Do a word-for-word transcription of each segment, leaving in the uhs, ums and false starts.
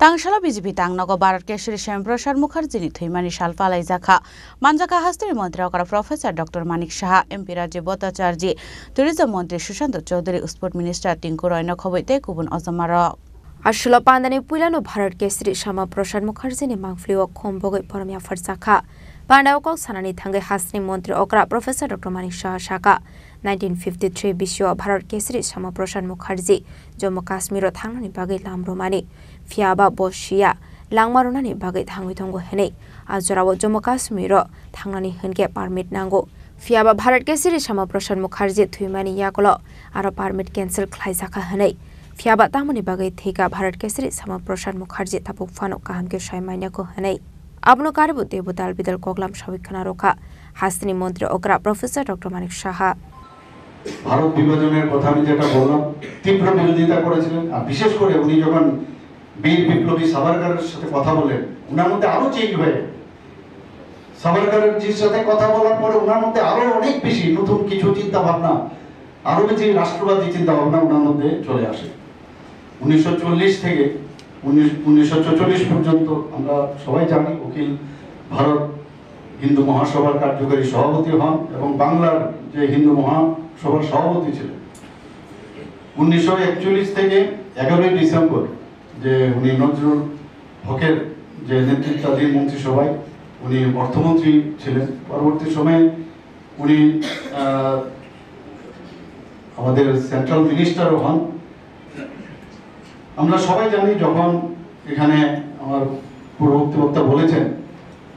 Tangsalo B J P tangnogo Bharat Keshari Shyama Prasad Mukherjee ni thwimani sal palaijakha. Manjakha hasteni montri okra Professor Doctor Manik Saha, M P Rajiv Bhattacharjee, Tourism montri Sushanta Chowdhury, Sport Minister Tinku Roy no khoboi tei kubun ojomarok. Aswlo pandani puilano Bharat Keshari Shyama Prasad Mukherjee ni mangpili o khum bogwi borom yapharjakha. Panda o kok sanani thangwi hasteni montri okra Professor Doctor Manik Saha sakha, nineteen fifty-three bisio Bharat Keshari Shyama Prasad Mukherjee Jammu Kashmir o thangnani bagwi lam rwmani, phiyaba bo siya langma rwnani bagwi thangwi tongo hwnwi. A jorao Jammu Kashmir o thangnani hwnkhe permit nango. Phiyaba Bharat Keshari Shyama Prasad Mukherjee thwimani yagulo aro permit cancel khlaijakha hwnwi. Phiyaba tamoni bagwi thwikha Bharat Keshari Shyama Prasad Mukherjee tabuk phano kaham khe sai manya kho hwnwi. Abono karibu teibo dal bidal koklam sawi khna rwkha hasteni montri okra Professor Doctor Manik Saha. Bharat বিভাজনের কথা আমি যেটা বললাম, তীব্র বিরোধিতা করেছিলেন। আর বিশেষ করে উনি যখন বীর বিপ্লবী সাভারকারের সাথে কথা বলেন, ওনার মধ্যে আরো চেঞ্জ হয়ে গেল। সাভারকারের জির সাথে কথা বলার পরে ওনার মধ্যে আরো অনেক বেশি নতুন কিছু চিন্তা ভাবনা, আরো বেশি রাষ্ট্রবাদী চিন্তা ভাবনা ওনার মধ্যে চলে আসে। উনিশশো চল্লিশ থেকে উনিশ উনিশশো ছেচল্লিশ পর্যন্ত আমরা সবাই জানি অখিল ভারত হিন্দু মহাসভার কার্যকরী সভাপতি হন এবং বাংলার যে হিন্দু মহাসভার সভাপতি ছিলেন। উনিশশো একচল্লিশ থেকে এগারোই ডিসেম্বর যে উনি নজরুল হকের যে নেতৃত্বাধীন মন্ত্রিসভায় উনি অর্থমন্ত্রী ছিলেন। পরবর্তী সময়ে উনি আহ, আমাদের সেন্ট্রাল মিনিস্টারও হন। আমরা সবাই জানি, যখন এখানে আমার পূর্ববর্তী বক্তা বলেছেন,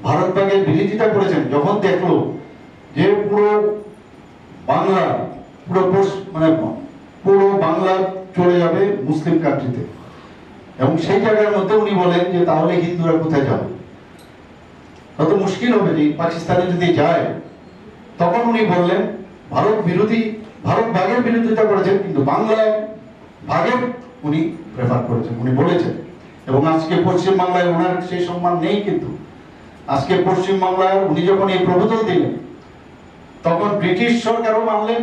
ভারত ভাগের বিরোধিতা করেছেন, যখন দেখলো যে পুরো বাংলা, পুরো পশ্চ- মানে পুরো বাংলা চলে যাবে মুসলিম কান্ট্রিতে, এবং সেই জায়গার মধ্যে উনি বলেন যে তাহলে হিন্দুরা কোথায় যাবে? কত মুশকিল হবে যে পাকিস্তানে যদি যায়। তখন উনি বললেন, ভারত বিরোধী, ভারত ভাগের বিরোধিতা করেছেন, কিন্তু বাংলায় ভাগের উনি প্রেফার করেছেন, উনি বলেছেন। এবং আজকে পশ্চিমবাংলায় ওনার সেই সম্মান নেই। কিন্তু আজকে পশ্চিমবাংলায় উনি যখন এই প্রপোজাল দিলেন, তখন ব্রিটিশ সরকারও মানলেন,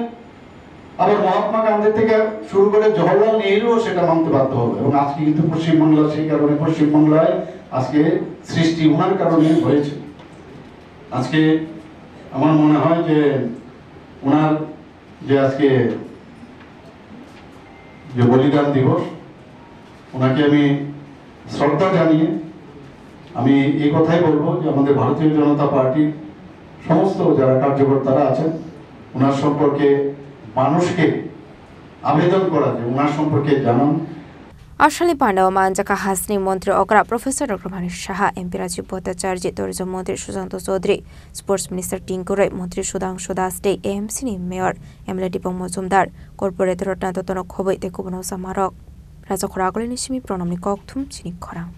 আবার মহাত্মা গান্ধী থেকে শুরু করে জওহরলাল নেহরুও সেটা মানতে বাধ্য হলো। এবং আজকে কিন্তু পশ্চিমবাংলা সেই কারণে, পশ্চিমবাংলায় আজকে সৃষ্টি ওনার কারণে হয়েছে। আজকে আমার মনে হয় যে ওনার যে আজকে যে বলিদান দিবস, ওনাকে আমি শ্রদ্ধা জানিয়ে আমি এই কথাই বলবো যে আমাদের ভারতীয় জনতা পার্টির সমস্ত যারা কার্যকর্তারা আছেন, ওনার সম্পর্কে মানুষকে আবেদন করা যে ওনার সম্পর্কে জানান। Aswlani pandao manjakha hasteni montri okra Professor Doctor Manik Saha, M P Rajiv Bhattacharjee, Tourism montri Sushanta Chowdhury, Sports Minister Tinku Roy, montri Sudhangshu Das tei A M C ni Mayor M L A Dipok Mojumdar, Corporator Ratna Dotto no khoboi tei kubun ojomarok. Rajakhor Agulini simi Pranamni kokthum chini khorang.